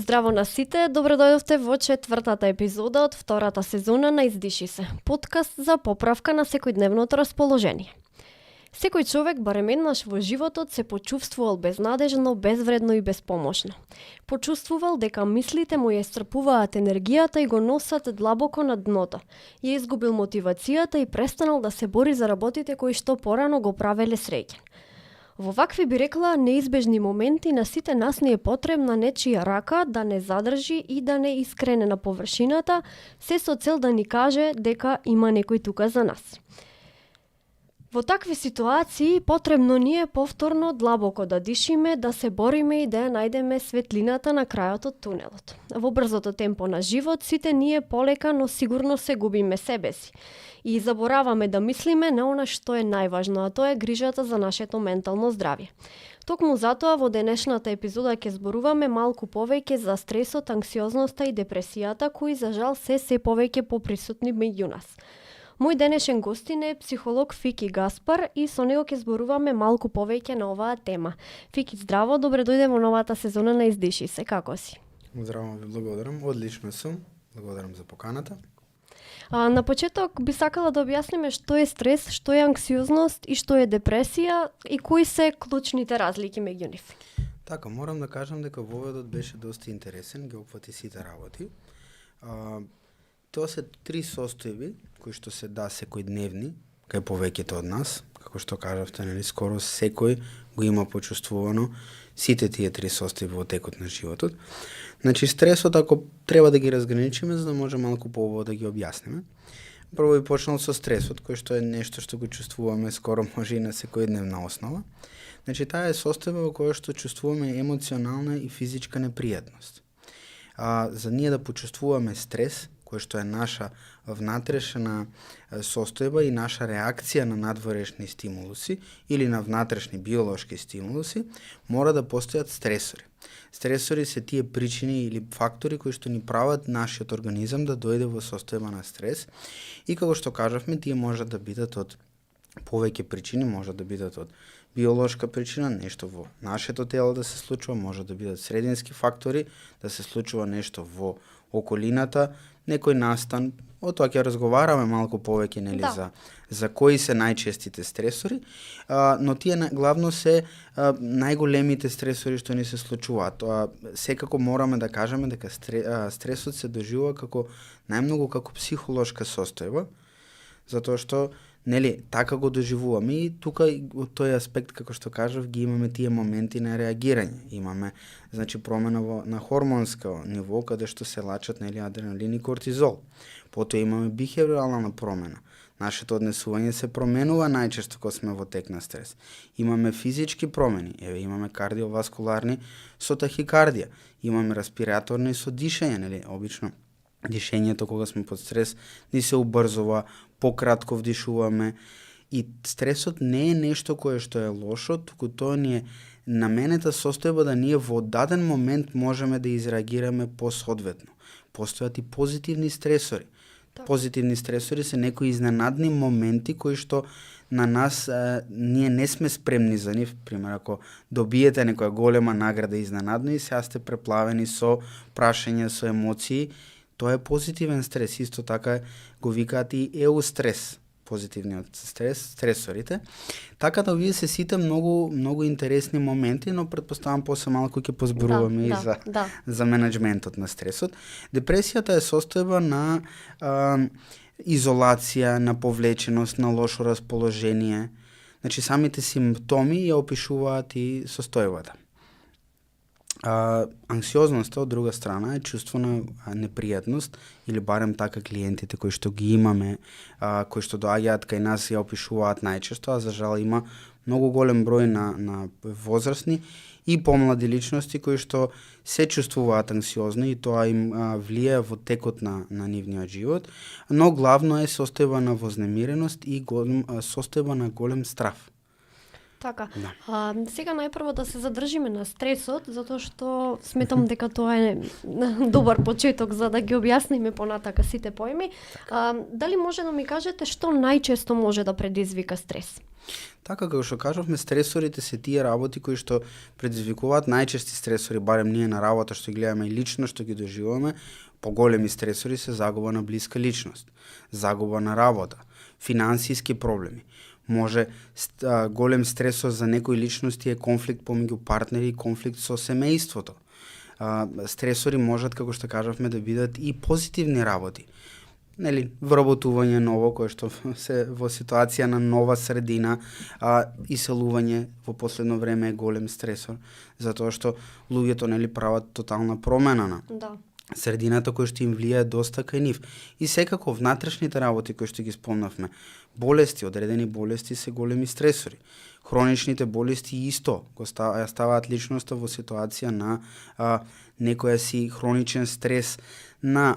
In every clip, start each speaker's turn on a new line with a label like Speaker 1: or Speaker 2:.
Speaker 1: Здраво на сите, добро дојдовте во четвртата епизода од втората сезона на Издиши се, подкаст за поправка на секојдневното расположение. Секој човек барем еднаш во животот се почувствувал безнадежно, безвредно и безпомошно. Почувствувал дека мислите му ја исцрпуваат енергијата и го носат длабоко на дното. Ја изгубил мотивацијата и престанал да се бори за работите кои што порано го правеле среќен. Во вакви би рекла неизбежни моменти на сите нас ни е потребна нечија рака да не задржи и да не искрене на површината, се со цел да ни каже дека има некој тука за нас. Во такви ситуации потребно ни е повторно длабоко да дишиме, да се бориме и да ја најдеме светлината на крајот од тунелот. Во брзото темпо на живот сите ние полека, но сигурно се губиме себе си и забораваме да мислиме на она што е најважно, а тоа е грижата за нашето ментално здравје. Токму затоа во денешната епизода ќе зборуваме малку повеќе за стресот, анксиозноста и депресијата кои за жал се повеќе поприсутни меѓу нас. Мој денешен гостин е психолог Фики Гаспар и со него ќе зборуваме малку повеќе на оваа тема. Фики, здраво, добре дојде во новата сезона на Издиши се, како си?
Speaker 2: Здраво, ви благодарам, одлично сум, благодарам за поканата.
Speaker 1: На почеток би сакала да објасниме што е стрес, што е анксиозност и што е депресија и кои се клучните разлики меѓу нив.
Speaker 2: Така, морам да кажам дека воведот беше доста интересен, ги опфати сите работи. Тоа се три состојби кои што се секојдневни кај повеќето од нас, како што кажавте, нели, скоро секој го има почувствувано сите тие три состојби во текот на животот. Значи, стресот, ако треба да ги разграничиме, за да може малку поубаво да ги објасниме. Прво би почнал со стресот, кој што е нешто што го чувствуваме скоро може и на секојдневна основа. Значи, таа е состојба во која што чувствуваме емоционална и физичка непријатност. За ние да почувствуваме стрес, кој што е наша внатрешна состојба и наша реакција на надворешни стимулуси или на внатрешни биолошки стимулуси, мора да постојат стресори. Стресори се тие причини или фактори кои што ни прават нашиот организам да дојде во состојба на стрес и како што кажавме, тие можат да бидат од повеќе причини, можат да бидат од биолошка причина, нешто во нашето тело да се случува, може да бидат средински фактори, да се случува нешто во околината, некој настан, од тоа ќе разговараме малку повеќе, нели, за кои се најчестите стресори, но тие главно се најголемите стресори што ни се случуваат. Секако мораме да кажеме дека стресот се доживува како најмногу како психолошка состојба, затоа што нели, така го доживуваме и тука од тој аспект, како што кажав, ги имаме тие моменти на реагирање. Имаме, значи, промена на хормонско ниво, каде што се лачат, нели, адреналин и кортизол. Потоа имаме бихевиорална промена. Нашето однесување се променува најчесто кога сме во тек на стрес. Имаме физички промени, имаме кардиоваскуларни со тахикардија, имаме респираторни со дишење, нели, обично дишењето кога сме под стрес ни се убрзува, пократко вдишуваме и стресот не е нешто кое што е лошо, туку тоа ни е наменета состојба да ние во даден момент можеме да изреагираме посоодветно. Постојат и позитивни стресори. Позитивни стресори се некои изненадни моменти кои што на нас ние не сме спремни за нив. Пример, ако добиете некоја голема награда изненадно и сега сте преплавени со прашања, со емоции, тоа е позитивен стрес. Исто така го викаат и еустрес, позитивниот стрес, стресорите. Така да овие се сите многу интересни моменти, но предпоставам после малку ќе позборуваме за менеджментот на стресот. Депресијата е состојба на изолација, на повлеченост, на лошо расположение. Значи, самите симптоми ја опишуваат и состојбата. Анксиозноста, од друга страна, е чувство на непријатност, или барем така клиентите кои што ги имаме, кои што доаѓаат кај нас ја опишуваат најчесто, а за жал има многу голем број на возрастни и помлади личности кои што се чувствуваат анксиозно и тоа им влијае во текот на нивниот живот, но главно е состојба на вознемиреност и состојба на голем страв.
Speaker 1: Така.
Speaker 2: Да.
Speaker 1: Сега најпрво да се задржиме на стресот, затоа што сметам дека тоа е добар почеток за да ги објасниме понатака сите поими. Дали може да ми кажете што најчесто може да предизвика стрес?
Speaker 2: Така, како што кажавме, стресорите се тие работи кои што предизвикуваат најчести стресори, барем ние на работа што ги гледаме и лично што ги доживуваме, поголеми стресори се загуба на блиска личност, загуба на работа, финансиски проблеми. Може голем стресор за некои личности е конфликт помеѓу партнери и конфликт со семејството. Стресори можат, како што кажавме, да бидат и позитивни работи. Нели, вработување ново, кое што се во ситуација на нова средина, иселување во последно време е голем стресор, затоа што луѓето нели прават тотална промена на средината која што им влијае доста кај нив. И секако внатрешните работи кои што ги спомнавме, болести, одредени болести се големи стресори. Хроничните болести исто го ставаат личноста во ситуација на некоја си хроничен стрес, на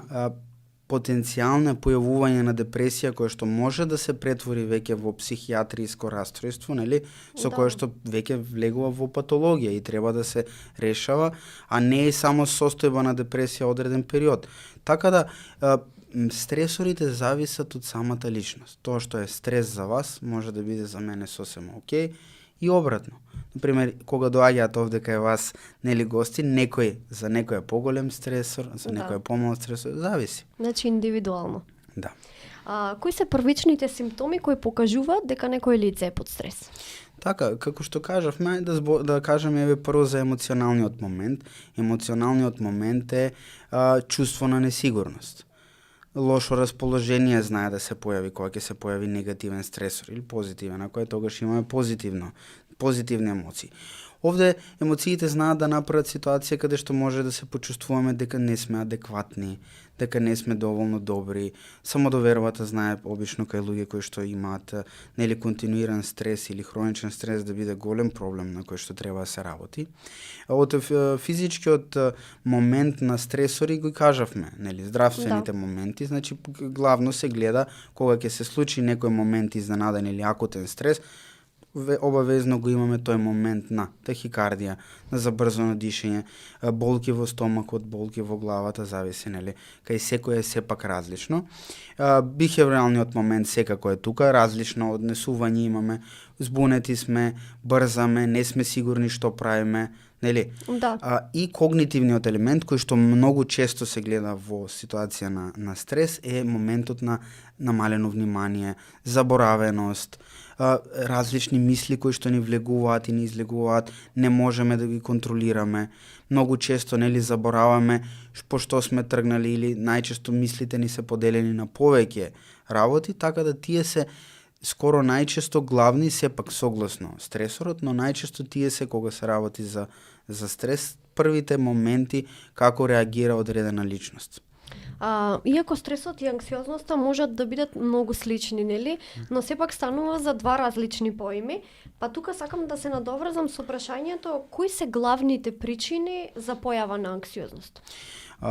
Speaker 2: потенцијално појавување на депресија која што може да се претвори веќе во психијатриско расстройство, нели, со кое што веќе влегува во патологија и треба да се решава, а не е само состојба на депресија одреден период. Така да стресорите зависат од самата личност. Тоа што е стрес за вас може да биде за мене сосема окей и обратно. Например, кога доаѓаат овде кај вас нели гости, за некој е поголем стресор, за некој е помал стресор, зависи.
Speaker 1: Значи индивидуално.
Speaker 2: Да.
Speaker 1: Кои се првичните симптоми кои покажуваат дека некој лице е под стрес?
Speaker 2: Така, како што кажавме, да кажеме еве прво за емоционалниот момент. Емоционалниот момент е чувство на несигурност. Лошо расположение знае да се појави кога ќе се појави негативен стресор или позитивен, ако е тогаш имаме позитивни емоции. Овде емоциите знаат да направат ситуација каде што може да се почувствуваме дека не сме адекватни, дека не сме доволно добри. Самодовербата знае обично кај луѓе кои што имаат нели континуиран стрес или хроничен стрес да биде голем проблем на кој што треба да се работи. Од физичкиот момент на стресори го кажавме, нели здравствените моменти, значи главно се гледа кога ќе се случи некој момент изненаден или акутен стрес, обавезно го имаме тој момент на тахикардија, на забрзано дишење, болки во стомакот, болки во главата, зависи, нели, кај секој е сепак различно. Бихевиоралниот момент секако е тука, различно однесување имаме, збунети сме, брзаме, не сме сигурни што правиме, нели? И когнитивниот елемент кој што многу често се гледа во ситуација на стрес е моментот на намалено внимание, заборавеност, различни мисли кои што ни влегуваат и ни излегуваат, не можеме да ги контролираме. Многу често нели забораваме пошто сме тргнали или најчесто мислите ни се поделени на повеќе работи, така да тие се скоро најчесто главни, сепак согласно стресорот, но најчесто тие се кога се работи за стрес, првите моменти како реагира одредена личност.
Speaker 1: Иако стресот и анксиозноста можат да бидат многу слични, нели? Но сепак станува за два различни поими. Па тука сакам да се надоврзам со прашањето кои се главните причини за појава на анксиозност?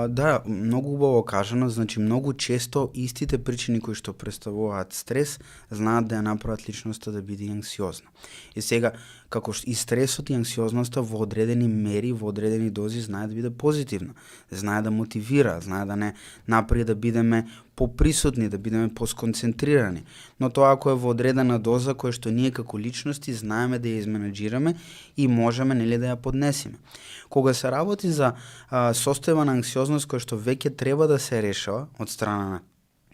Speaker 2: Да, многу убаво кажано, значи многу често истите причини кои што представуваат стрес знаат да ја направат личноста да биде анксиозна. И сега, како и стресот и анксиозноста во одредени мери, во одредени дози знае да биде позитивна, знае да мотивира, знае да не направи да бидеме поприсутни, да бидеме посконцентрирани. Но тоа ако е во одредена доза која што ние како личности знаеме да ја изменеджираме и можеме нели да ја поднесеме. Кога се работи за состојба на анксиозност која што веќе треба да се решава од страна на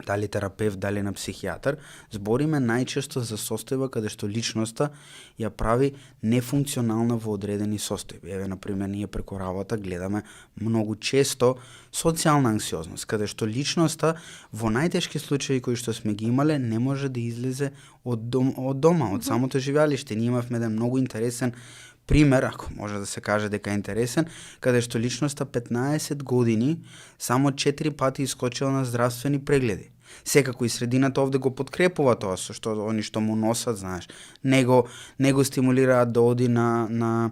Speaker 2: дали терапевт, дали на психијатар, збориме најчесто за состојба каде што личноста ја прави нефункционална во одредени состојби. Еве, например, ние преку работа гледаме многу често социјална анксиозност, каде што личноста во најтешки случаи кои што сме ги имале не може да излезе од дома, од самото живеалиште. Ние имавме еден многу интересен пример, ако може да се каже дека е интересен, каде што личноста 15 години само 4 пати искочила на здравствени прегледи. Секако и средината овде го подкрепува тоа со што они што му носат, знаеш. Него стимулираат да оди на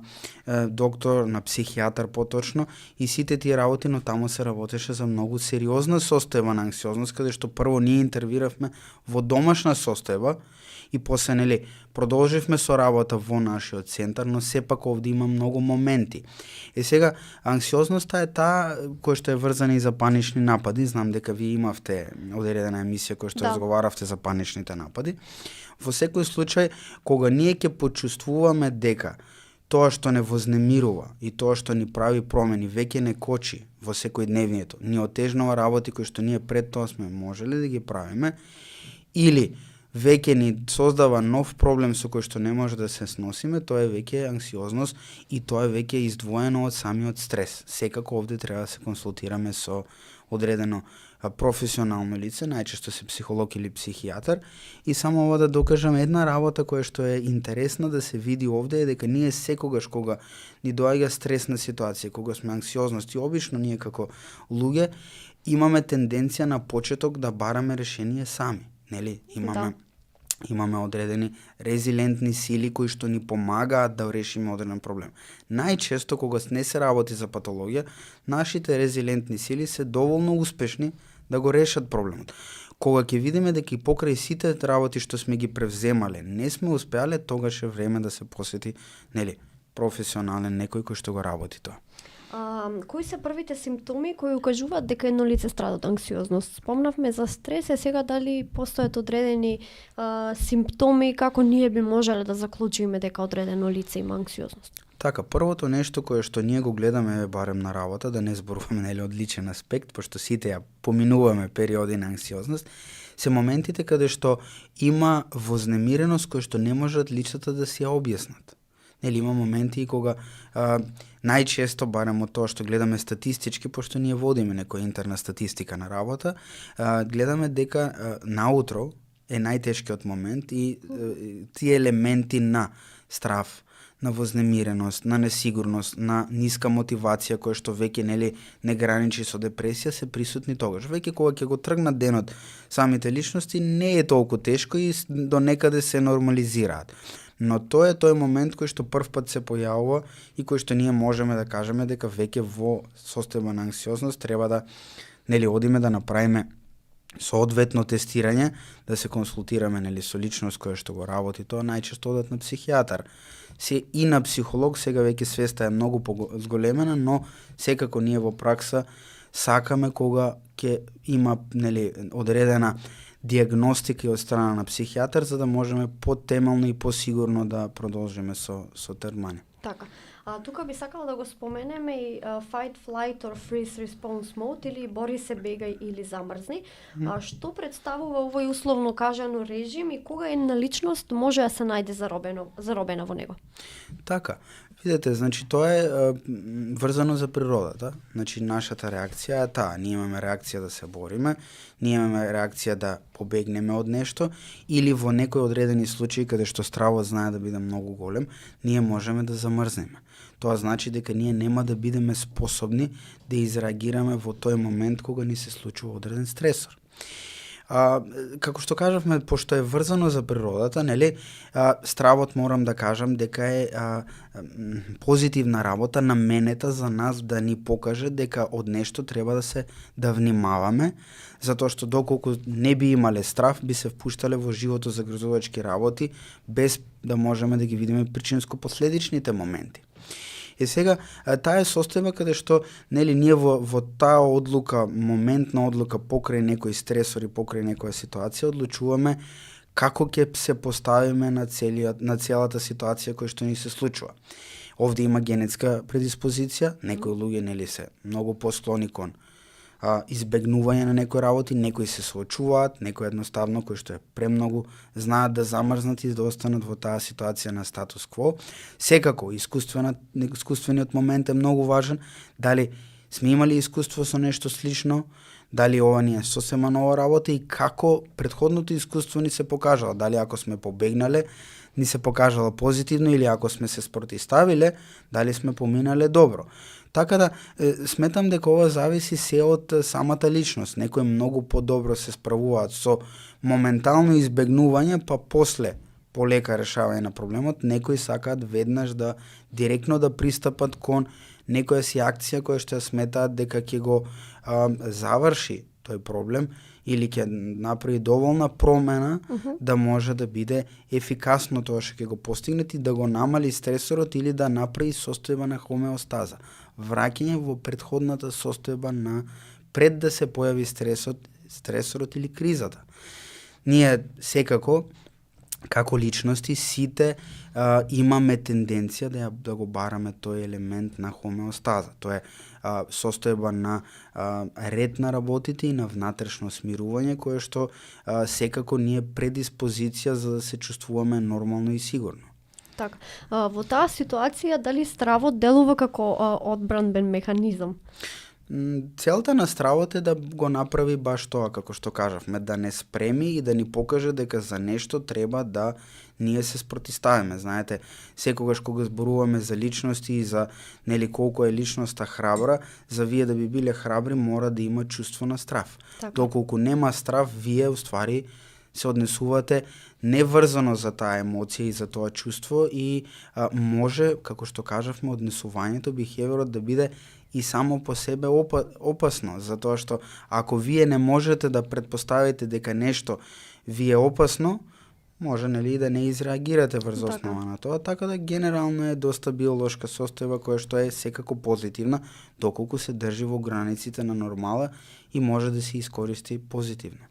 Speaker 2: доктор, на психијатар поточно и сите тие работи, но таму се работеше за многу сериозна состојба на анксиозност, каде што прво ние интервиравме во домашна состојба и после нели продолживме со работа во нашиот центар, но сепак овде има многу моменти. Сега анксиозноста е таа која што е врзана и за панични напади. Знам дека ви имавте одредена емисија која што разговаравте за паничните напади. Во секој случај, кога ние ќе почувствуваме дека тоа што не вознемирува и тоа што ни прави промени веќе не кочи во секојдневнието, ни отежнува работи кои што ние пред тоа сме можеле да ги правиме, или веќе ни создава нов проблем со кој што не може да се сносиме, тоа е веќе анксиозност и тоа е веќе издвоено од самиот стрес. Секако овде треба да се консултираме со одредено професионално лице, најчесто се психолог или психијатар, и само ова да докажам една работа која што е интересна да се види овде е дека ние секогаш кога ни доаѓа стресна ситуација, кога сме анксиозности, обично ние како луѓе имаме тенденција на почеток да бараме решение сами, нели? Имаме одредени резилентни сили кои што ни помагаат да решиме одреден проблем. Најчесто кога не се работи за патологија, нашите резилентни сили се доволно успешни да го решат проблемот. Кога ќе видиме дека и покрај сите работи што сме ги превземале, не сме успеале, тогаш е време да се посети, нели, професионален некој кој што го работи тоа.
Speaker 1: Кои се првите симптоми кои укажуваат дека едно лице страда од анксиозност? Спомнавме за стрес, сега дали постојат одредени симптоми како ние би можеле да заклучиме дека одредено лице има анксиозност?
Speaker 2: Така, првото нешто кое што ние го гледаме барем на работа, да не зборуваме нели од личен аспект, пошто сите ја поминуваме периоди на анксиозност, се моментите каде што има вознемиреност која што не можат лицата да си ја објаснат. Нели има моменти кога најчесто, барем од тоа што гледаме статистички, пошто ние водиме некоја интерна статистика на работа, гледаме дека наутро е најтешкиот момент и тие елементи на страв, на вознемиреност, на несигурност, на ниска мотивација која што веќе нели не граничи со депресија се присутни тогаш. Веќе кога ќе го тргнат денот самите личности не е толку тешко и до некаде се нормализираат. Но тоа е тој момент кој што првпат се појавува и кој што ние можеме да кажеме дека веќе во состојба на анксиозност треба да нели одиме да направиме соодветно тестирање, да се консултираме нели со личност која што го работи тоа, најчесто одат на психијатар. И на психолог, сега веќе свеста е многу позголемена, но секако ние во пракса сакаме кога ќе има нели одредена диагностика од страна на психијатар за да можеме потемелно и посигурно да продолжиме со тргмање.
Speaker 1: Така. Тука би сакала да го споменеме и fight, flight or freeze response mode или бори се, бегај или замрзни. Што представува овој условно кажано режим и кога една личност може да се најде заробена во него?
Speaker 2: Така. Видете, значи тоа е врзано за природата. Значи нашата реакција е таа. Ние имаме реакција да се бориме, ние имаме реакција да побегнеме од нешто или во некои одредени случаи каде што стравот знае да биде многу голем, ние можеме да замрзнеме. Тоа значи дека ние нема да бидеме способни да изреагираме во тој момент кога ни се случува одреден стресор. Како што кажавме, пошто е врзано за природата, нели, стравот морам да кажам дека е позитивна работа наменета за нас да ни покаже дека од нешто треба да внимаваме, затоа што доколку не би имале страв, би се впуштале во живото загрозувачки работи без да можеме да ги видиме причинско-последичните моменти. И сега, таа е состојба каде што нели ние во таа одлука, моментна одлука покрај некој стресор и покрај некоја ситуација, одлучуваме како ќе се поставиме на целата ситуација која што ни се случува. Овде има генетска предиспозиција, некои луѓе нели се многу посклони кон избегнување на некои работи, некои се соочуваат, некои едноставно кои што е премногу знаат да замрзнат и да останат во таа ситуација на статус кво. Секако искуствениот момент е многу важен, дали сме имали искуство со нешто слично, дали ова ни е сосема нова работа и како претходното искуство ни се покажало, дали ако сме побегнале ни се покажало позитивно или ако сме се спротивставиле, дали сме поминале добро. Така да, сметам дека ова зависи се од самата личност. Некои многу подобро се справуваат со моментално избегнување, па после полека решавање на проблемот, некои сакаат веднаш да директно да пристапат кон некоја си акција која што сметаат дека ќе го заврши тој проблем или ќе направи доволна промена да може да биде ефикасно тоа што ќе го постигнете и да го намали стресорот или да направи состојба на хомеостаза. Враќање во претходната состојба на пред да се појави стресорот или кризата. Ние секако како личности сите имаме тенденција да го бараме тој елемент на хомеостаза. Тоа е состојба на ред на работите и на внатрешно смирување, кое што секако ни е предиспозиција за да се чувствуваме нормално и сигурно.
Speaker 1: Така, во таа ситуација дали стравот делува како одбранбен механизам?
Speaker 2: Целта на стравот е да го направи баш тоа, како што кажавме, да не спреми и да ни покаже дека за нешто треба да ние се спротиставиме. Знаете, секогаш кога зборуваме за личности и за колку е личноста храбра, за вие да би биле храбри мора да има чувство на страв.
Speaker 1: Така.
Speaker 2: Доколку нема страв, вие уствари се однесувате неврзано за таа емоција и за тоа чувство и може, како што кажавме, однесувањето, бихевиорот да биде и само по себе опасно, затоа што ако вие не можете да предпоставите дека нешто ви е опасно, може да не изреагирате врз основа на тоа, така да генерално е доста биолошка состојба која што е секако позитивна, доколку се држи во границите на нормала и може да се искористи позитивно.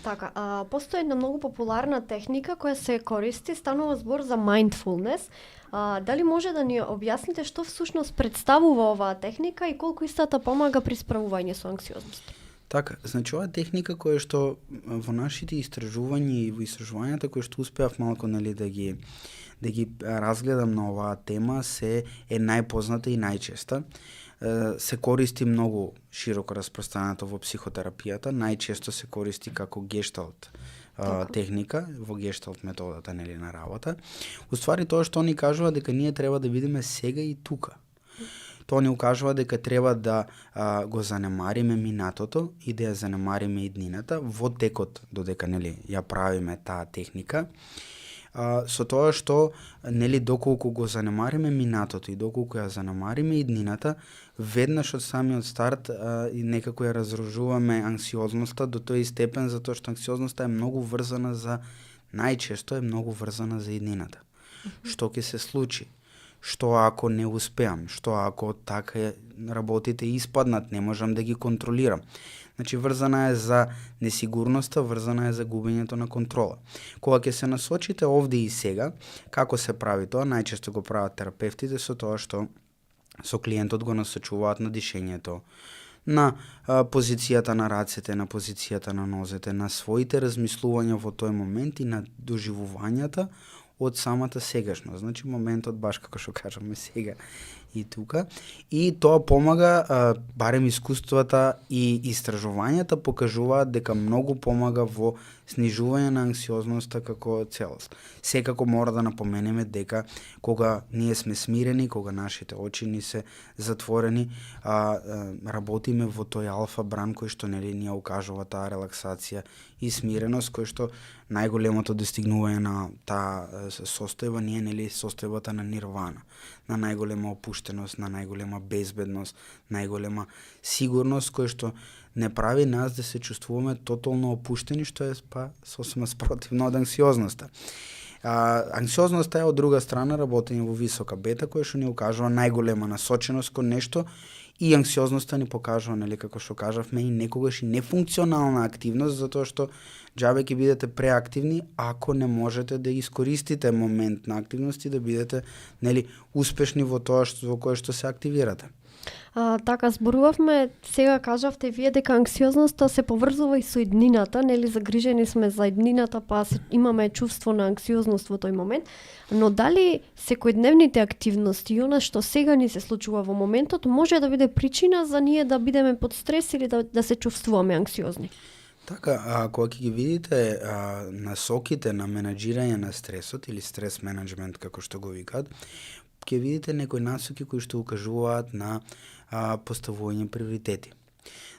Speaker 1: Така, постои една многу популарна техника која се користи, станува збор за mindfulness. Дали може да ни објасните што всушност представува оваа техника и колку истата помага при справување со анксиозност?
Speaker 2: Така, значи оваа техника која што во нашите истражувања и во истражувањата кои што успеав малку да ги разгледам на оваа тема е најпозната и најчеста. Се користи многу широко распространато во психотерапијата, најчесто се користи како гешталт техника, во гешталт методата на работа. Уствари тоа што ни кажува дека ние треба да бидеме сега и тука. Тоа ни укажува дека треба да го занемариме минатото и да ја занемариме иднината во текот додека ја правиме таа техника. Со тоа што доколку го занемариме минатото и доколку ја занемариме иднината, веднаш од самиот старт и некако ја разрушуваме анксиозноста до тој степен, затоа што анксиозноста е многу врзана најчесто е многу врзана за иднината. Што ќе се случи? Што ако не успеам? Што ако така работите испаднат, не можам да ги контролирам? Значи, врзана е за несигурноста, врзана е за губењето на контрола. Кога ќе се насочите овде и сега, како се прави тоа? Најчесто го прават терапевтите со тоа што со клиентот го насочуваат на дишењето, на позицијата на рацете, на позицијата на нозете, на своите размислувања во тој момент и на доживувањата од самата сегашност. Значи, моментот баш како што кажаме сега и тука. И тоа помага, барем искуствата и истражувањата покажуваат дека многу помага во снижување на анксиозноста како целост. Секако мора да напоменеме дека кога ние сме смирени, кога нашите очи ни се затворени, работиме во тој алфа бран кој што ни укажува таа релаксација и смиреност, кој што најголемото достигнување на таа состојба ние состојбата на нирвана, на најголема опуштеност, на најголема безбедност, најголема сигурност, кој што не прави нас да се чувствуваме тотално опуштени, што е сосема спротивно од анксиозноста. Анксиозноста е од друга страна работење во висока бета, која што ни укажува најголема насоченост кон нешто, и анксиозноста ни покажува, како што кажавме, и некогаш и нефункционална активност, затоа што џабе ќе бидете преактивни ако не можете да искористите момент на активност и да бидете успешни во тоа во кое што се активирате.
Speaker 1: Така, зборувавме, сега кажавте вие дека анксиозноста се поврзува и со иднината, загрижени сме за иднината, па имаме чувство на анксиозност во тој момент, но дали секојдневните активности и она што сега ни се случува во моментот може да биде причина за ние да бидеме под стрес или да се чувствуваме анксиозни?
Speaker 2: Така, кога ќе ги видите насоките на менаџирање на стресот или стрес менеджмент, како што го викаат, ќе видите некои насоки кои што укажуваат на поставување приоритети.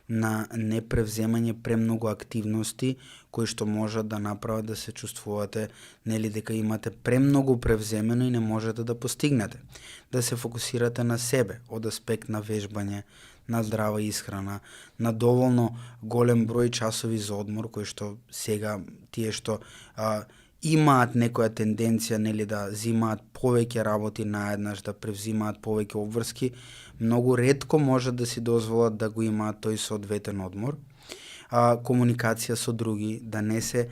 Speaker 2: на непревземање премногу активности кои што можат да направат да се чувствувате нели дека имате премногу превземено и не можете да постигнете. Да се фокусирате на себе од аспект на вежбање, на здрава исхрана, на доволно голем број часови за одмор кои што сега тие што имаат некоја тенденција нели да зимаат повеќе работи наеднаш, да превзимаат повеќе обврски, многу ретко можат да си дозволат да го имаат тој соодветен одмор. Комуникација со други, да не се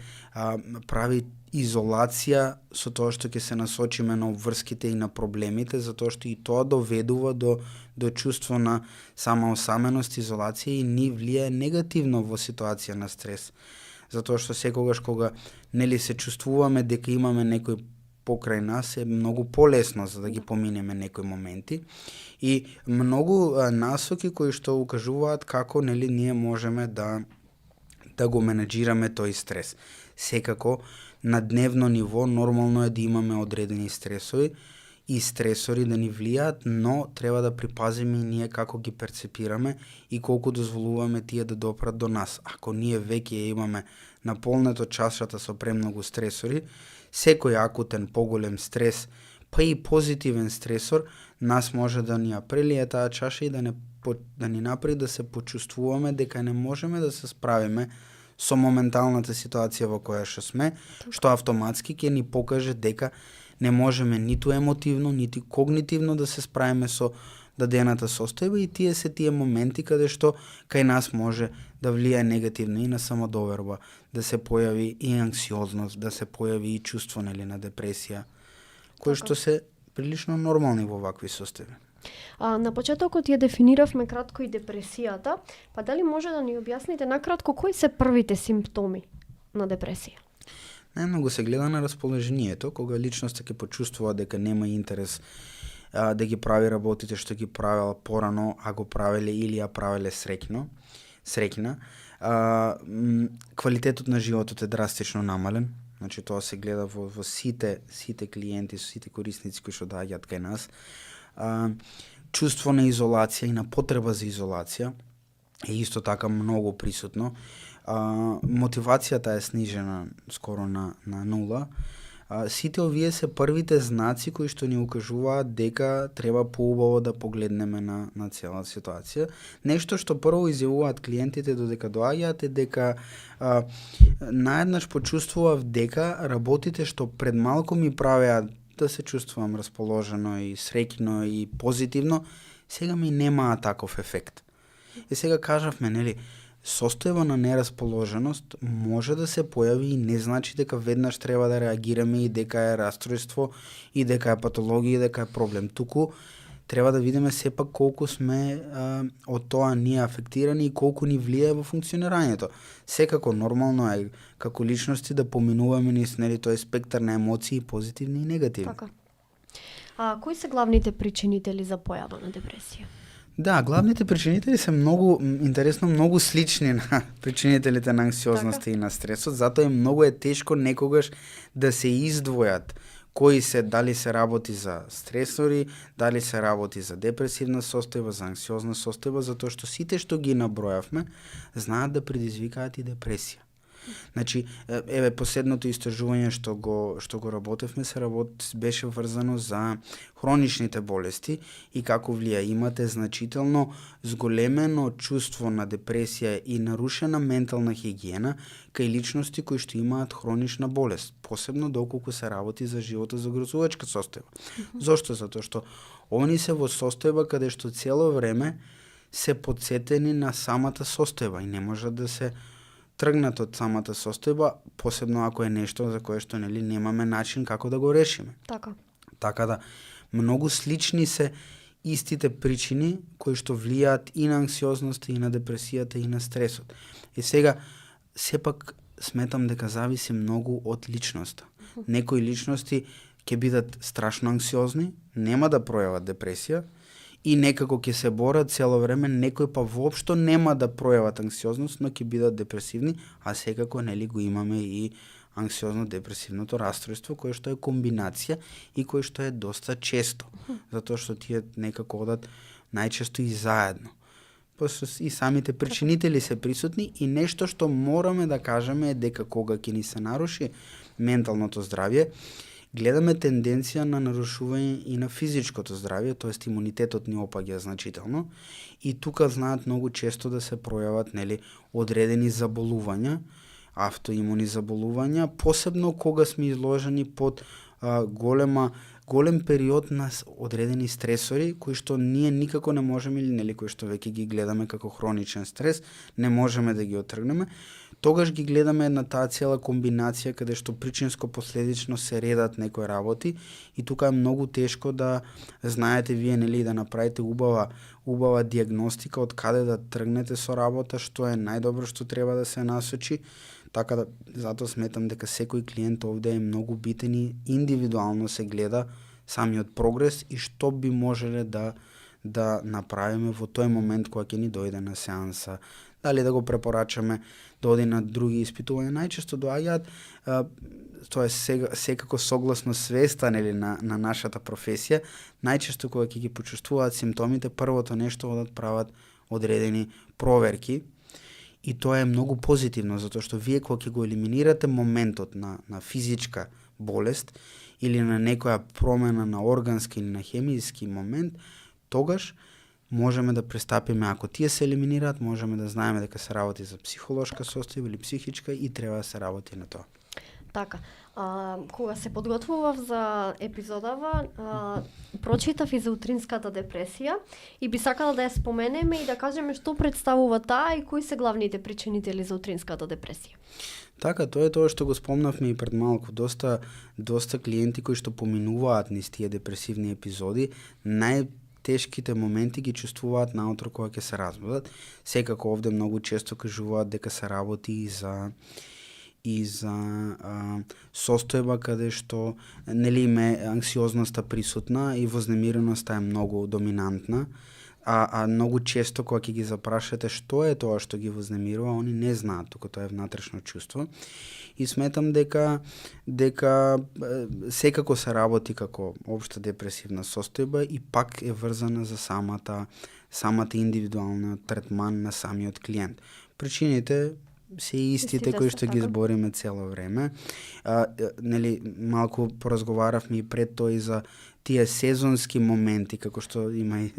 Speaker 2: прави изолација со тоа што ќе се насочиме на обврските и на проблемите, затоа што и тоа доведува до чувство на самоосаменост, изолација и ни влијае негативно во ситуација на стрес. Затоа што секогаш кога нели се чувствуваме дека имаме некој покрај нас, е многу полесно за да ги поминеме некои моменти и многу насоки кои што укажуваат како нели ние можеме да го менеджираме тој стрес. Секако на дневно ниво нормално е да имаме одредени стресови и стресори да ни влијаат, но треба да припазиме и ние како ги перцепираме и колку дозволуваме тие да допрат до нас. Ако ние веќе имаме наполнето чашата со премногу стресори, секој акутен поголем стрес, па и позитивен стресор, нас може да ни ја прелие таа чаша и да ни направи да се почувствуваме дека не можеме да се справиме со моменталната ситуација во која што сме, што автоматски ќе ни покаже дека не можеме ниту емотивно, ниту когнитивно да се справиме со дадената состојба и тие се тие моменти каде што кај нас може да влијае негативно и на самодоверба, да се појави и анксиозност, да се појави и чувство нели на депресија, кои што се прилично нормални во вакви состојби.
Speaker 1: На почетокот ја дефиниравме кратко и депресијата, па дали може да ни објасните накратко кои се првите симптоми на депресија?
Speaker 2: Најмногу се гледа на расположението, кога личноста ќе почувствува дека нема интерес да ги прави работите што ги правела порано, а го правеле или ја правеле среќна. Квалитетот на животот е драстично намален, значи тоа се гледа во сите клиенти, сите корисници кои што доаѓаат кај нас. Чувство на изолација и на потреба за изолација е исто така многу присутно. Мотивацијата е снижена скоро на нула. Сите овие се првите знаци кои што ни укажуваат дека треба поубаво да погледнеме на целата ситуација. Нешто што прво изјавуваат клиентите додека доаѓаат е дека наеднаш почувствував дека работите што пред малку ми правеа да се чувствувам расположено и среќно и позитивно, сега ми немаа таков ефект. И сега кажавме, нели, состојба на нерасположеност може да се појави и не значи дека веднаш треба да реагираме и дека е расстройство и дека е патологија и дека е проблем. Туку треба да видиме сепак колку сме од тоа ние афектирани и колку ни влијае во функционирањето. Секако нормално е како личности да поминуваме низ нели тој спектар на емоции позитивни и негативни.
Speaker 1: Така. Кои се главните причинители за појава на депресија?
Speaker 2: Да, главните причинители се многу слични на причинителите на анксиозноста и на стресот, затоа многу е тешко некогаш да се издвојат кои се, дали се работи за стресори, дали се работи за депресивна состојба, за анксиозна состојба, затоа што сите што ги набројавме знаат да предизвикаат и депресија. Значи, еве последното истражување што го работевме беше врзано за хроничните болести и како влија. Имате значително зголемено чувство на депресија и нарушена ментална хигиена кај личности кои што имаат хронична болест, посебно доколку се работи за животозагрозувачка состојба. Зошто? Затоа што они се во состојба каде што цело време се подсетени на самата состојба и не можат да се тргнат од самата состојба, посебно ако е нешто за кое што нели немаме начин како да го решиме. Така да многу слични се истите причини кои што влијаат и на анксиозноста, и на депресијата, и на стресот. И сега сепак сметам дека зависи многу од личноста. Некои личности ќе бидат страшно анксиозни, нема да пројават депресија, и некако ќе се борат цело време, некои па воопшто нема да пројават анксиозност, но ќе бидат депресивни, а секако нели го имаме и анксиозно-депресивното расстройство, кое што е комбинација и кое што е доста често, затоа што тие некако одат најчесто и заедно. и самите причинители се присутни и нешто што мораме да кажеме е дека кога ќе ни се наруши менталното здравје, гледаме тенденција на нарушување и на физичкото здравје, тоест имунитетот ни опаѓа значително и тука знаат многу често да се пројават одредени заболувања, автоимуни заболувања, посебно кога сме изложени под голем период на одредени стресори кои што ние никако не можеме или кои што веќе ги гледаме како хроничен стрес, не можеме да ги отргнеме. Тогаш ги гледаме на таа цела комбинација каде што причинско-последично се редат некои работи и тука е многу тешко да знаете вие да направите убава диагностика од каде да тргнете со работа, што е најдобро што треба да се насочи. Така да, затоа сметам дека секој клиент овде е многу битен и индивидуално се гледа самиот прогрес и што би можеле да направиме во тој момент кога ќе ни дојде на сеанса. Дали да го препорачаме да оди на други испитувања, најчесто доаѓаат, тоа е секако согласно свеста на нашата професија, најчесто кога ќе ги почувствуваат симптомите, првото нешто одат прават одредени проверки. И тоа е многу позитивно, затоа што вие кога ќе го елиминирате моментот на физичка болест или на некоја промена на органски или на хемиски момент, тогаш можеме да пристапиме, ако тие се елиминираат, можеме да знаеме дека се работи за психолошка состојба или психичка и треба да се работи на тоа.
Speaker 1: Така, кога се подготвував за епизодава, прочитав и за утринската депресија и би сакала да ја споменеме и да кажеме што представува таа и кои се главните причинители за утринската депресија.
Speaker 2: Така, тоа е тоа што го спомнавме и пред малку. Доста клиенти кои што поминуваат низ тие депресивни епизоди, тешките моменти ги чувствуваат наутро кога ќе се разбудат. Секако овде многу често кажуваат дека се работи и за состојба каде што им е анксиозноста присутна и вознемиреноста е многу доминантна, а многу често кога ќе ги запрашате што е тоа што ги вознемирува, они не знаат, тука тоа е внатрешно чувство. И сметам дека секако се работи како општа депресивна состојба и пак е врзана за самата индивидуална третман на самиот клиент. Причините се истите кои што ги збориме цело време. Малку поразговаравме и пред тоа и за тие сезонски моменти, како што има и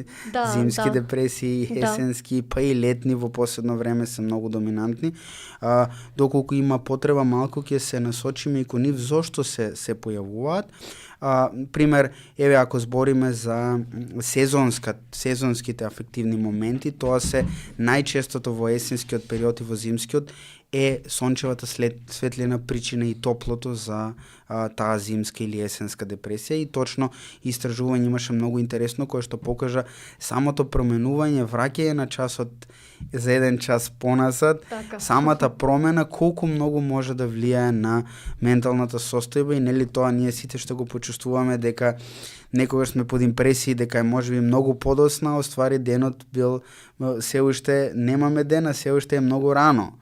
Speaker 2: зимски депресии, есенски, па и летни во последно време се многу доминантни. Доколку има потреба, малку ќе се насочиме и кон нив зошто се појавуваат. Пример, ако збориме за сезонските афективни моменти, тоа се најчестото во есенскиот период и во зимскиот е сончевата светлина причина и топлото за таа зимска или есенска депресија и точно истражување имаше многу интересно кое што покажа самото променување, враќање на часот за 1 час понасад, самата промена колку многу може да влијае на менталната состојба и тоа ние сите што го почувствуваме дека некогаш сме под импресии дека е можеби многу подосна, оствари денот бил се уште немаме дена, се уште е многу рано.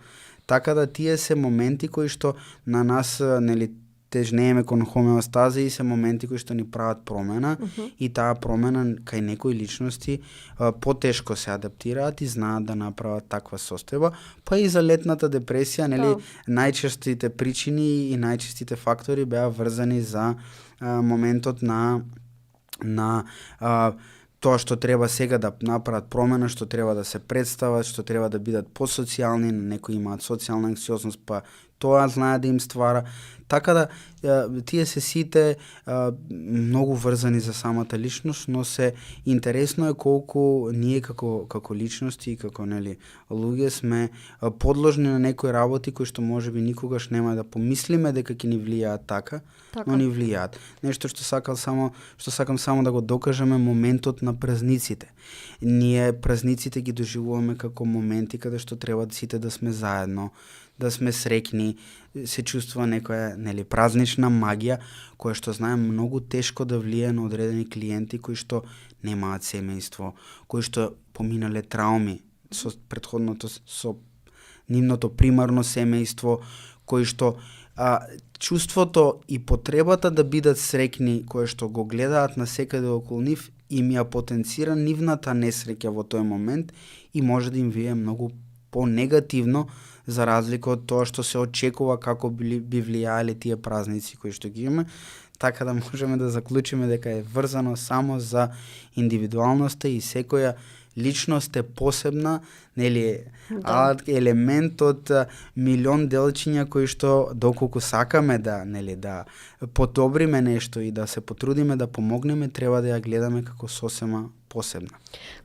Speaker 2: Така да тие се моменти кои што на нас тежнееме кон хомеостаза и се моменти кои што ни прават промена и таа промена кај некои личности потешко се адаптираат и знаат да направат таква состојба, па и за летната депресија, најчестите причини и најчестите фактори беа врзани за моментот на тоа што треба сега да направат промена, што треба да се представат, што треба да бидат посоцијални, некои имаат социјална анксиозност, па тоа знае да им ствара. Така да тие се сите многу врзани за самата личност, но се интересно е колку ние како личности и како луѓе сме подложни на некои работи кои што можеби никогаш нема да помислиме дека ќе ни влијаат така, но ни влијаат. Нешто што сакам само да го докажеме моментот на празниците. Ние празниците ги доживуваме како моменти каде што треба сите да сме заедно, да сме среќни, се чувствува некоја празнична магија, која што знаем многу тешко да влијае на одредени клиенти кои што немаат семејство, кои што поминале трауми со претходното, со нивното примарно семејство, кои што чувството и потребата да бидат среќни кои што го гледаат на секаде околу нив им ја потенцира нивната несреќа во тој момент и може да им вие многу по-негативно за разлика од тоа што се очекува како би влијаеле тие празници кои што ги имаме, така да можеме да заклучиме дека е врзано само за индивидуалноста и секоја личност е посебна, нели, елемент од милион делчиња кои што доколку сакаме да, нели, да подобриме нешто и да се потрудиме да помогнеме, треба да ја гледаме како сосема посебна.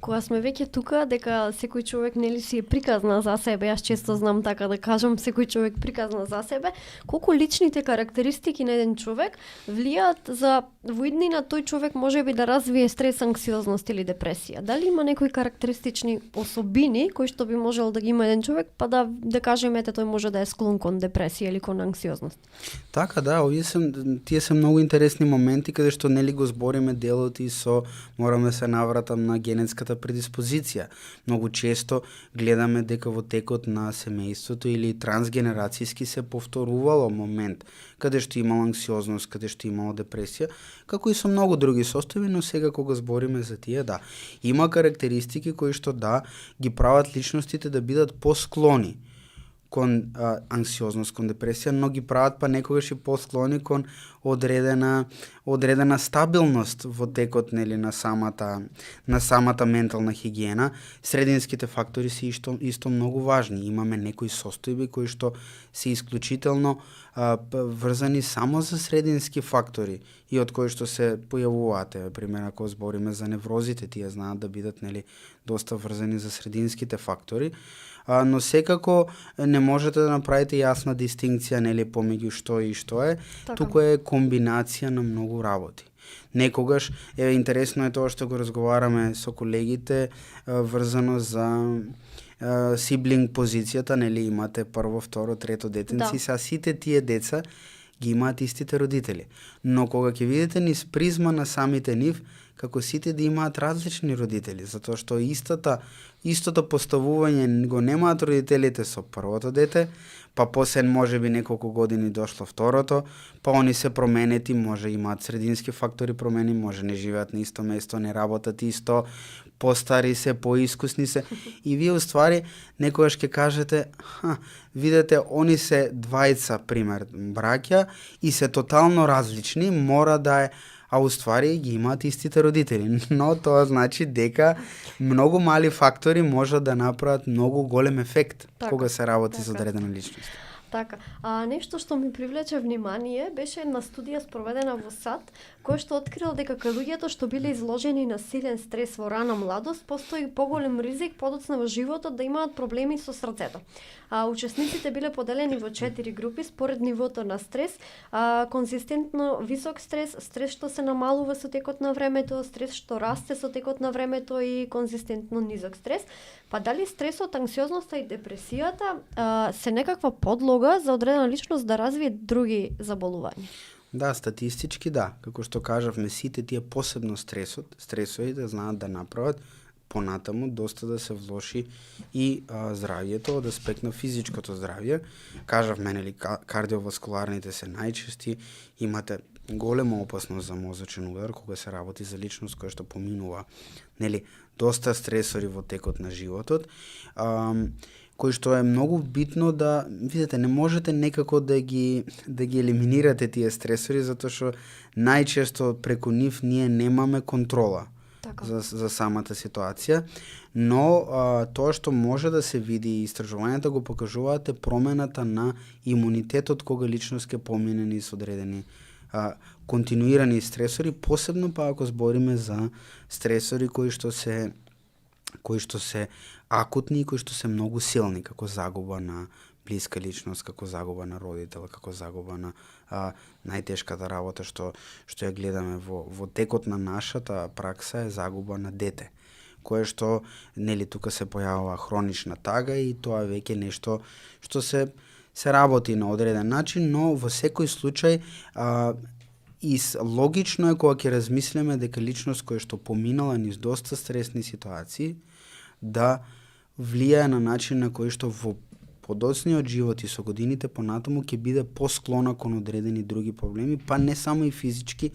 Speaker 1: Кога сме веќе тука, дека секој човек нели си е приказна за себе, јас често знам така да кажам, секој човек приказна за себе, колку личните карактеристики на еден човек влијаат за во иднина тој човек можеби да развие стрес, анксиозност или депресија. Дали има некои карактеристични особини кои што би можел да ги има еден човек, па да кажеме ете тој може да е склон кон депресија или кон анксиозност?
Speaker 2: Така да, тие се многу интересни моменти каде што нели го збориме делот и со мораме се навратам на генетската предиспозиција. Многу често гледаме дека во текот на семејството или трансгенерацијски се повторувало момент каде што имало анксиозност, каде што имало депресија, како и со многу други состојби, но сега кога збориме за тие, да, има карактеристики кои што да ги прават личностите да бидат посклони кон анксиозност, кон депресија, но ги прават па некогаш и посклони кон одредена стабилност во текот нели на самата ментална хигиена. Срединските фактори се исто многу важни. Имаме некои состојби кои што се исклучително врзани само за средински фактори и од кои што се појавуваат. Пример, ако збориме за неврозите, тие знаат да бидат нели доста врзани за срединските фактори. Но секако не можете да направите јасна дистинкција нели помеѓу што и што е.
Speaker 1: Така.
Speaker 2: Туку е комбинација на многу работи. Некогаш интересно е тоа што го разговараме со колегите врзано за сиблинг позицијата, нели имате прво, второ, трето детенци,
Speaker 1: Да.
Speaker 2: сите тие деца ги имаат истите родители. Но кога ќе видите низ призма на самите нив, како сите да имаат различни родители, затоа што истото поставување го немаат родителите со првото дете, па после можеби неколку години дошло второто, па они се променети, може имаат средински фактори промени, може не живеат на исто место, не работат исто, постари се, поискусни се и вие уствари некогаш ќе кажете, видете, они се двајца, пример, браќа и се тотално различни, мора да е, а уствари ги имаат истите родители. Но тоа значи дека многу мали фактори можат да направат многу голем ефект
Speaker 1: Така,
Speaker 2: кога се работи
Speaker 1: така.
Speaker 2: со одредена личност.
Speaker 1: Така, нешто што ми привлече внимание беше една студија спроведена во САД, која што открила дека кај луѓето што биле изложени на силен стрес во рана младост, постои поголем ризик подоцна во животот да имаат проблеми со срцето. Учесниците биле поделени во 4 групи според нивото на стрес, конзистентно висок стрес, стрес што се намалува со текот на времето, стрес што расте со текот на времето и конзистентно низок стрес. Па дали стресот, анксиозноста и депресијата се некаква подлога за одредена личност да развие други заболувања?
Speaker 2: Да, статистички да, како што кажавме, сите тие посебно стресови да знаат да направат понатаму доста да се влоши и здравјето од аспект на физичкото здравје. Кажавме, нели, кардиоваскуларните се најчести, имате голема опасност за мозочен удар кога се работи за личност која што поминува, нели, доста стресори во текот на животот, кој што е многу битно да, видите, не можете некако да ги елиминирате тие стресори, затоа што најчесто преку нив ние немаме контрола.
Speaker 1: Така.
Speaker 2: За самата ситуација, но тоа што може да се види и истражувањата го покажуваат е промената на имунитетот кога личност ќе помине низ одредени континуирани стресори, посебно па ако збориме за стресори кои што се акутни и кои што се многу силни, како загуба на блиска личност, како загуба на родител, како загуба на најтешката работа што ја гледаме во текот на нашата пракса е загуба на дете, кое што нели тука се појавува хронична тага и тоа веќе нешто што се работи на одреден начин, но во секој случај и логично е кога ќе размислиме дека личност која што поминала низ доста стресни ситуации да влијае на начин на кој што во подоцниот живот и со годините понатаму ќе биде посклона кон одредени други проблеми, па не само и физички,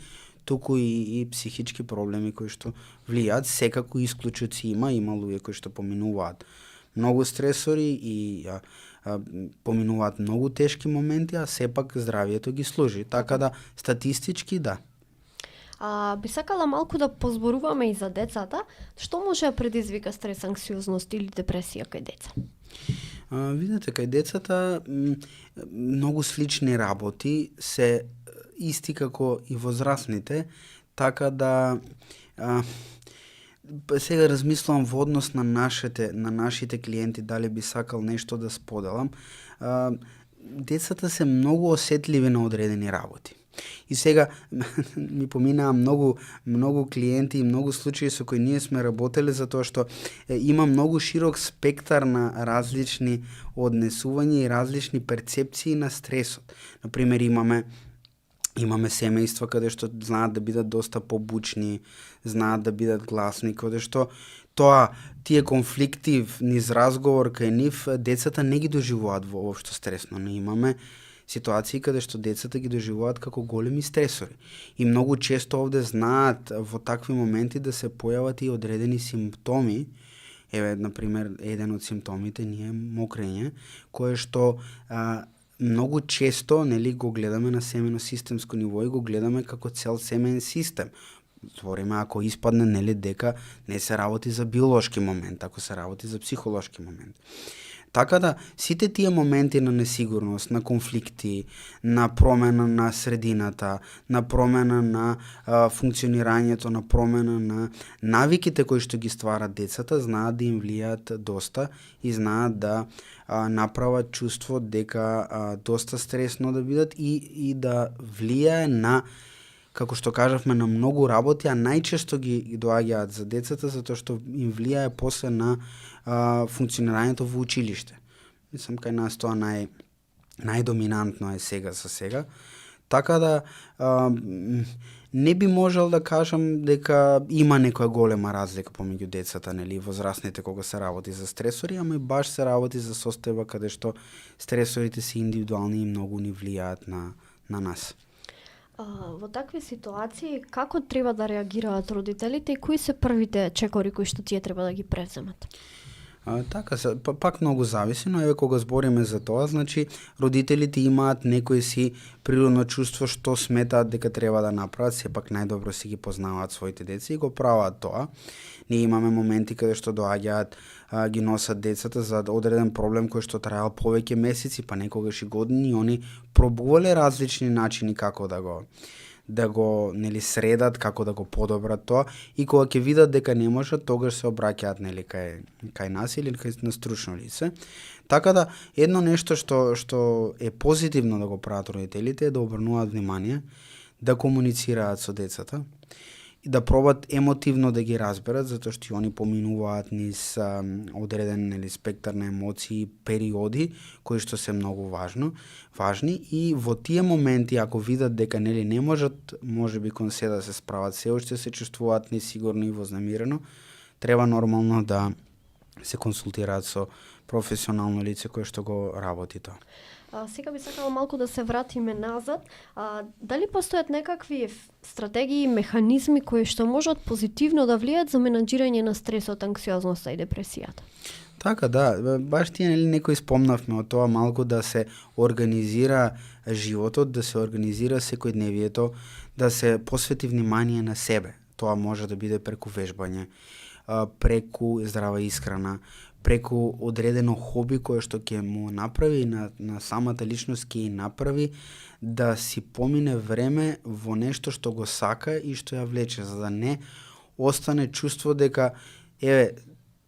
Speaker 2: туку и психички проблеми кои што влијаат. Секако исклучоци има луѓе кои што поминуваат многу стресори и поминуваат многу тешки моменти, а сепак здравието ги служи. Така да, статистички да.
Speaker 1: Би сакала малку да позборуваме и за децата. Што може да предизвика стрес, анксиозност или депресија кај деца?
Speaker 2: Видете, кај децата многу слични работи се исти како и возрастните, така да сега размислувам во однос на нашите клиенти дали би сакал нешто да споделам. Децата се многу осетливи на одредени работи. И сега ми поминаа многу клиенти и многу случаи со кои ние сме работеле, затоа што има многу широк спектар на различни однесувања и различни перцепции на стресот. Например, имаме семејства каде што знаат да бидат доста побучни, знаат да бидат гласни, каде што тие конфликти низ разговор кај нив децата не ги доживуваат воопшто стресно. Не имаме ситуации каде што децата ги доживуваат како големи стресори. И многу често овде знаат во такви моменти да се појават и одредени симптоми. Еве, например, еден од симптомите ни е мокрење, кое што многу често го гледаме на семено-системско ниво и го гледаме како цел семен систем. Збориме ако испадне дека не се работи за биолошки момент, ако се работи за психолошки момент. Така да, сите тие моменти на несигурност, на конфликти, на промена на средината, на промена на функционирањето, на промена на навиките кои што ги стварат децата, знаат да им влијаат доста и знаат да направат чувство дека доста стресно да бидат и да влијае на, како што кажавме, на многу работи, а најчесто ги доаѓаат за децата затоа што им влијае после на функционирањето во училиште. Мислам, кај нас тоа најдоминантно е сега за сега. Така да не би можел да кажам дека има некоја голема разлика помеѓу децата, нели, возрастните кога се работи за стресори, ама и баш се работи за состојба каде што стресорите се индивидуални и многу ни влијаат на нас.
Speaker 1: Во такви ситуации, како треба да реагираат родителите и кои се првите чекори кои што тие треба да ги превземат?
Speaker 2: Така се, пак многу зависи, но еве кога збориме за тоа, значи родителите имаат некој си природно чувство што сметаат дека треба да направат, сепак најдобро си ги познаваат своите деца и го прават тоа. Ние имаме моменти каде што доаѓаат, ги носат децата за одреден проблем кој што траел повеќе месеци, па некогаш и години, и они пробувале различни начини како да го нели средат, како да го подобрат тоа, и кога ќе видат дека не можат, тогаш се обраќаат нели кај нас или кај на стручно лице. Така да едно нешто што е позитивно да го прават родителите е да обрнуваат внимание, да комуницираат со децата и да пробат емотивно да ги разберат, затоа што они поминуваат низ одреден нели спектар на емоции, периоди кои што се многу важни, и во тие моменти ако видат дека нели не можат, можеби кон се да се справат, се уште се чувствуваат несигурно и вознемирено, треба нормално да се консултираат со професионално лице кое што го работи тоа.
Speaker 1: Сега би сакала малку да се вратиме назад. Дали постојат некакви стратегии и механизми кои што можат позитивно да влијаат за менаџирање на стресот, анксиозноста и депресијата?
Speaker 2: Така да, баш тие нели некои спомнавме од тоа малку да се организира животот, да се организира секојдневието, да се посвети внимание на себе. Тоа може да биде преку вежбање, преку здрава исхрана, преку одредено хоби кое што ќе му направи на самата личност, ќе направи да си помине време во нешто што го сака и што ја влече, за да не остане чувство дека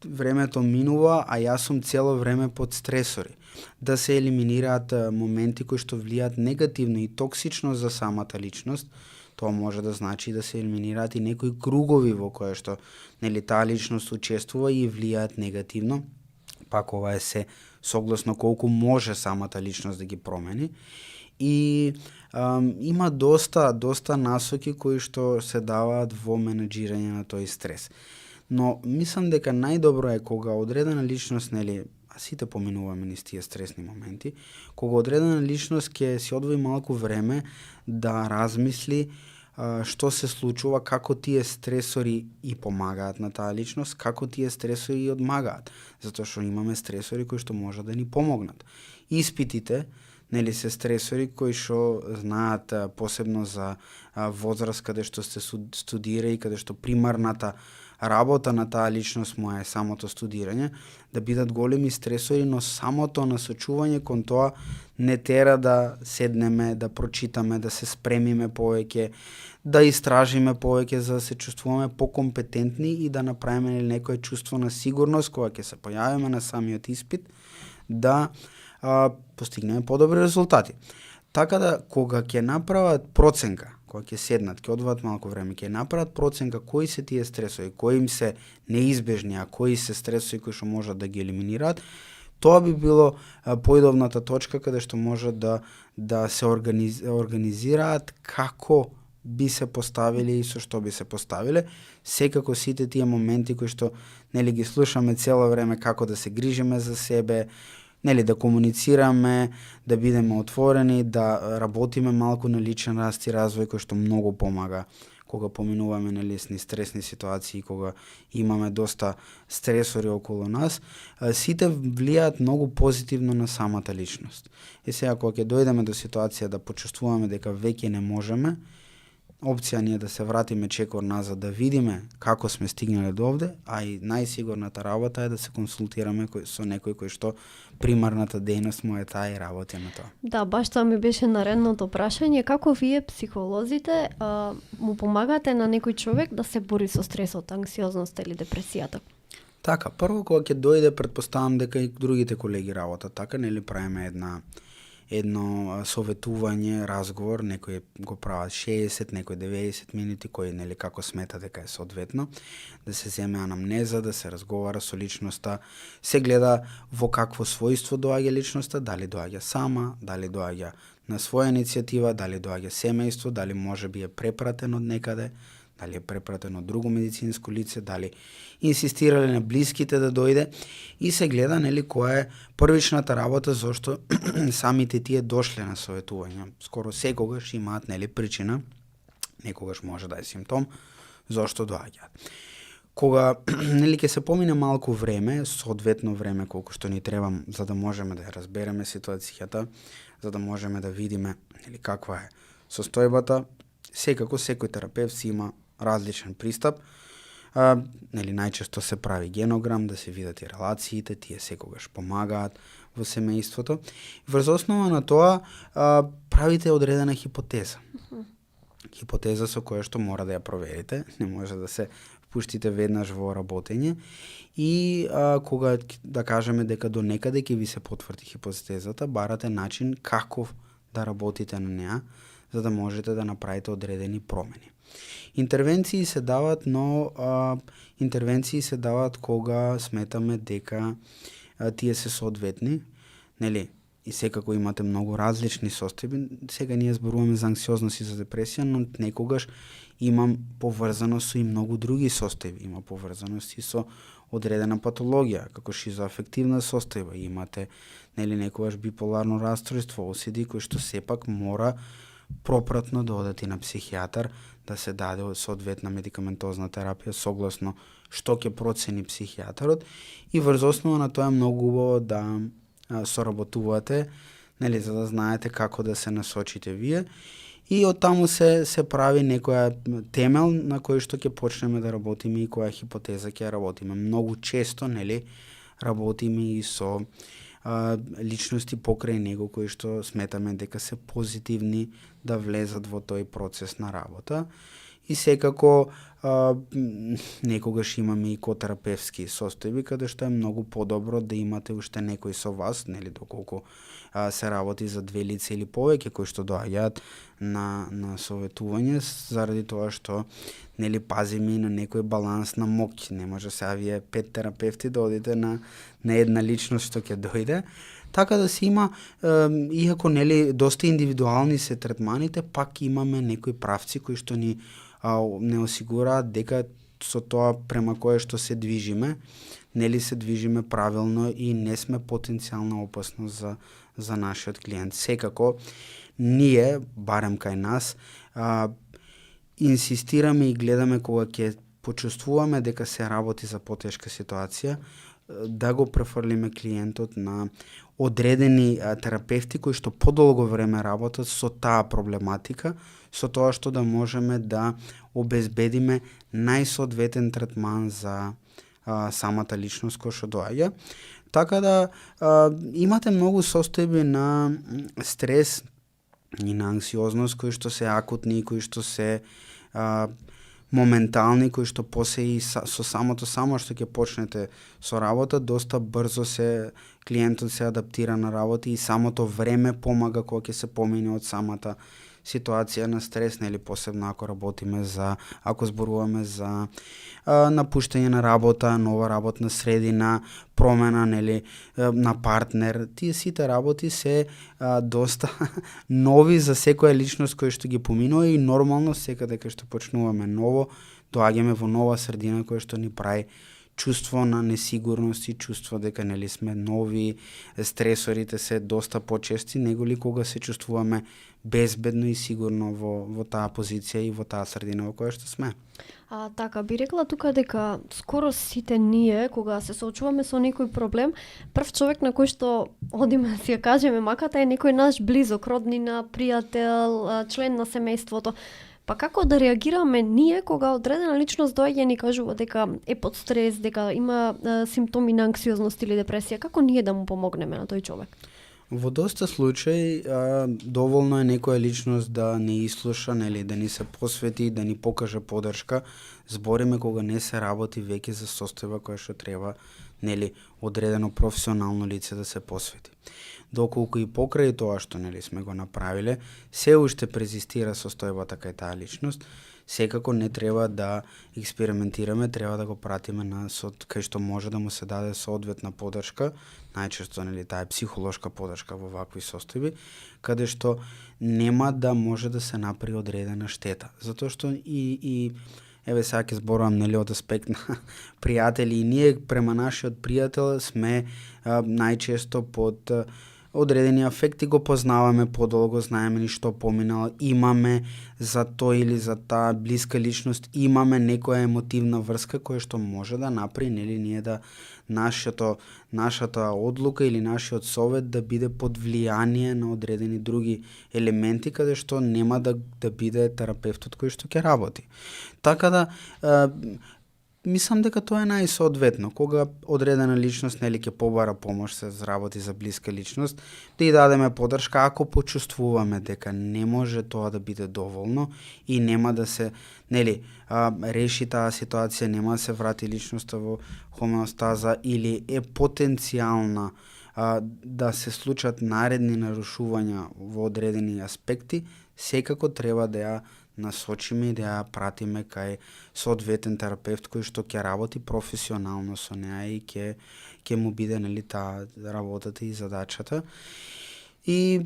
Speaker 2: времето минува, а јас сум цело време под стресори. Да се елиминираат моменти кои што влијаат негативно и токсично за самата личност. Тоа може да значи да се елиминираат и некои кругови во кои што нели таа личност учествува и влијаат негативно. Пак ова е се согласно колку може самата личност да ги промени. И има доста насоки кои што се даваат во менаџирање на тој стрес. Но мислам дека најдобро е кога одредена личност, нели, сите поминуваме низ тие стресни моменти, кога одредена личност ќе си одвои малку време да размисли што се случува, како тие стресори и помагаат на таа личност, како тие стресори и одмагаат, затоа што имаме стресори кои што може да ни помогнат. Испитите, нели, се стресори кои што знаат посебно за возраст каде што се студира и каде што примарната работа на таа личност му е самото студирање, да бидат големи стресори, но самото насочување кон тоа не тера да седнеме, да прочитаме, да се спремиме повеќе, да истражиме повеќе за да се чувствуваме покомпетентни и да направиме некое чувство на сигурност кога ќе се појавиме на самиот испит, да постигнеме подобри резултати. Така да, кога ќе направат проценка, кога ќе седнат, ќе одвоат малку време, ќе направат проценка кои се тие стресови, кои им се неизбежни, а кои се стресови кои што можат да ги елиминираат, тоа би било поидовната точка каде што можат да се организираат како би се поставиле и со што би се поставиле. Секако сите тие моменти кои што нели ги слушаме цело време, како да се грижиме за себе, нели да комуницираме, да бидеме отворени, да работиме малку на личен раст и развој кој што многу помага кога поминуваме на лесни стресни ситуации, кога имаме доста стресори околу нас, сите влијаат многу позитивно на самата личност. И сега кога ќе дојдеме до ситуација да почувствуваме дека веќе не можеме, опција ни е да се вратиме чекор назад, да видиме како сме стигнале до овде, а и најсигурната работа е да се консултираме со некој кој што примарната дејност му е таа и работи на тоа.
Speaker 1: Да, баш тоа ми беше наредното прашање. Како вие, психолозите, му помагате на некој човек да се бори со стресот, анксиозноста или депресијата?
Speaker 2: Така, прво кога ќе дојде, претпоставам дека и другите колеги работат така, нели правиме едно советување, разговор, некој го прават 60, некој 90 минути, кој нели како смета дека е соодветно, да се земе анамнеза, да се разговара со личноста, се гледа во какво својство доаѓа личноста, дали доаѓа сама, дали доаѓа на своја иницијатива, дали доаѓа семејство, дали може би е препратен од некаде, дали е препратен од друго медицинско лице, дали инсистирале на блиските да дојде, и се гледа нели која е првичната работа зашто самите тие дошле на советување. Скоро секогаш имаат нели причина, некогаш може да е симптом зашто доаѓаат. Кога нели ќе се помине малку време, соодветно време колку што ни треба за да можеме да ја разбереме ситуацијата, за да можеме да видиме нели каква е состојбата, секако секој терапевт си има различен пристап. Нели најчесто се прави генограм да се видат и релациите, тие секогаш помагаат во семејството. Врз основа на тоа правите одредена хипотеза. Хипотеза со која што мора да ја проверите, не може да се пуштите веднаш во работење и кога да кажеме дека до некаде ќе ви се потврди хипотезата, барате начин како да работите на неа, за да можете да направите одредени промени. Интервенции се дават, но интервенции се дават кога сметаме дека тие се соодветни, нели? И секако имате многу различни состојби. Сега ние зборуваме за анксиозност и за депресија, но некогаш имам поврзаност со и многу други состојби. Има поврзаност и со одредена патологија, како шизоафективна состојба. Имате нели некогаш биполарно расстройство, OCD, кој што сепак мора пропратно да одете на психијатар, да се даде соодветна медикаментозна терапија согласно што ќе процени психијатарот, и врз основа на тоа е многу убаво да соработувате, нели, за да знаете како да се насочите вие, и од таму се прави некоја темел на кој што ќе почнеме да работиме и која хипотеза ќе работиме. Многу често, нели, работиме и со личности покрај него кои што сметаме дека се позитивни да влезат во тој процес на работа. И секако некогаш имаме и котерапевски состојби каде што е многу подобро да имате уште некој со вас, нели, доколку се работи за две лица или повеќе кои што доаѓаат на советување, заради тоа што нели пазиме и на некој баланс на моќ. Не може сега вие 5 терапевти да одите на една личност што ќе дојде. Така да се има, иако нели доста индивидуални се третманите, пак имаме некои правци кои што не осигураат дека со тоа према кое што се движиме, нели се движиме правилно и не сме потенцијална опасност за нашиот клиент. Секако, ние, барем кај нас, инсистираме и гледаме кога ќе почувствуваме дека се работи за потешка ситуација, да го префрлиме клиентот на одредени терапевти кои што подолго време работат со таа проблематика, со тоа што да можеме да обезбедиме најсоодветен третман за самата личност која што доаѓа. Така да имате многу состојби на стрес и на анксиозност кои што се акутни, кои што се моментални, кои што после и со само што ќе почнете со работа, доста брзо клиентот се адаптира на работа и самото време помага кога ќе се помине од самата ситуација на стрес, нели посебно ако работиме ако зборуваме за напуштање на работа, нова работна средина, промена нели на партнер. Тие сите работи се доста нови за секоја личност која што ги поминува и нормално секаде кај што почнуваме ново, доаѓаме во нова средина која што ни прави чувство на несигурност и чувство дека нели сме нови, стресорите се доста почести неголи кога се чувствуваме безбедно и сигурно во таа позиција и во таа средина во која што сме.
Speaker 1: Така, би рекла тука дека скоро сите ние, кога се соочуваме со некој проблем, прв човек на кој што одиме си ја кажеме маката е некој наш близок, роднина, пријател, член на семејството. Па како да реагираме ние кога одредена личност доаѓа и ни кажува дека е под стрес, дека има симптоми на анксиозност или депресија, како ние да му помогнеме на тој човек?
Speaker 2: Во доста случаи доволно е некоја личност да не ислуша, нели, да ни се посвети, да ни покаже поддршка. Збориме кога не се работи веќе за состојба која што треба, нели, одредено професионално лице да се посвети. Доколку и покрај тоа што нели сме го направиле, се уште презистира состојбата кај таа личност, секако не треба да експериментираме, треба да го пратиме кај што може да му се даде соодветна поддршка, најчесто нели таа е психолошка поддршка во вакви состојби, каде што нема да може да се направи одредена штета, затоа што и еве сега ќе зборувам нели од аспект на пријатели и ние према нашиот пријател сме најчесто под одредени афекти, го познаваме подолго, знаеме ни што поминало, имаме за тој или за таа блиска личност, имаме некоја емотивна врска која што може да направи нели ние да нашата одлука или нашиот совет да биде под влијание на одредени други елементи каде што нема да биде терапевтот кој што ќе работи. Така да мислам дека тоа е најсоодветно. Кога одредена личност нели ќе побара помош се работи за блиска личност, да ја дадеме поддршка ако почувствуваме дека не може тоа да биде доволно и нема да се нели реши таа ситуација, нема да се врати личноста во хомеостаза или е потенцијална да се случат наредни нарушувања во одредени аспекти, секако треба да ја насочиме и да ја пратиме кај соодветен терапевт кој што ќе работи професионално со неа и ќе му биде нели таа работата и задачата. И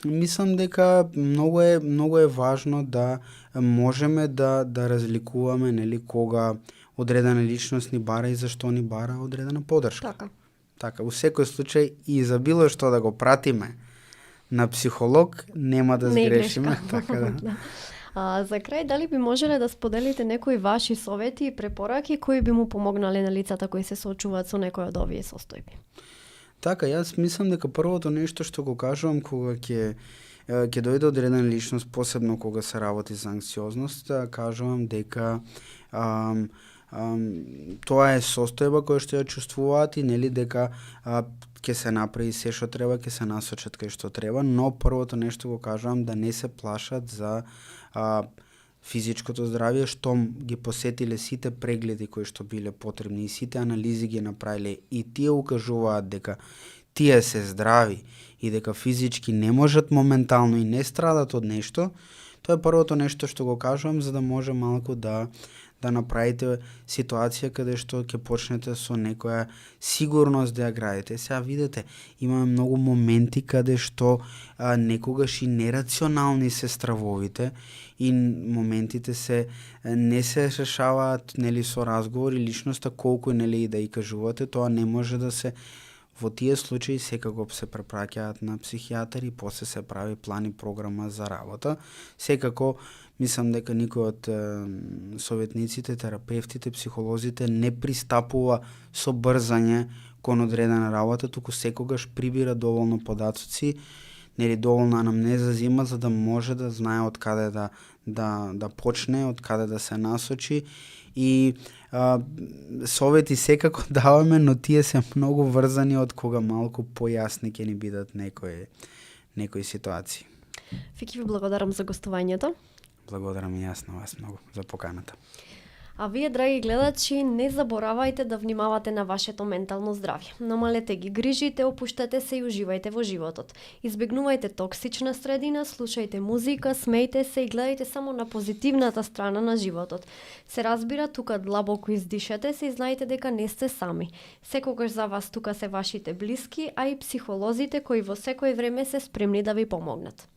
Speaker 2: мислам дека многу е важно да можеме да разликуваме нели кога одредена личност ни бара и зашто ни бара одредена поддршка. Така, во секој случај и за било што да го пратиме на психолог нема да сгрешиме, така да.
Speaker 1: За крај, дали би можеле да споделите некои ваши совети и препораки кои би му помогнале на лицата кои се соочуваат со некој од овие состојби?
Speaker 2: Така, јас мислам дека првото нешто што го кажувам кога ќе дојде одредена личност, посебно кога се работи за анксиозност, кажувам дека тоа е состојба која што ја чувствуваат и нели дека ќе се направи се што треба, ќе се насочат кај што треба, но првото нешто го кажувам да не се плашат за физичкото здравје, штом ги посетиле сите прегледи кои што биле потребни и сите анализи ги направиле и тие укажуваат дека тие се здрави и дека физички не можат моментално и не страдат од нешто, тоа е првото нешто што го кажувам за да може малку да да направите ситуација каде што ќе почнете со некоја сигурност да ја градите. Сега видете, имаме многу моменти каде што некогаш и нерационални се стравовите и моментите не се решаваат нели со разговор и личноста колку нели и да и кажувате, тоа не може да се. Во тие случаи секако се препраќаат на психијатар и после се прави план и програма за работа. Секако мислам дека никој од советниците, терапевтите, психолозите не пристапува со брзање кон одредена работа, туку секогаш прибира доволно податоци, нели доволна анамнеза зима за да може да знае од каде да почне, од каде да се насочи и совети секако даваме, но тие се многу врзани од кога малку појасни ќе ни бидат некои ситуации.
Speaker 1: Фики, ви благодарам за гостувањето.
Speaker 2: Благодарам и јас на вас многу за поканата.
Speaker 1: А вие, драги гледачи, не заборавајте да внимавате на вашето ментално здравје. Намалете ги грижите, опуштете се и уживајте во животот. Избегнувајте токсична средина, слушајте музика, смејте се и гледајте само на позитивната страна на животот. Се разбира, тука длабоко издишете се и знаете дека не сте сами. Секогаш за вас тука се вашите блиски, а и психолозите кои во секој време се спремни да ви помогнат.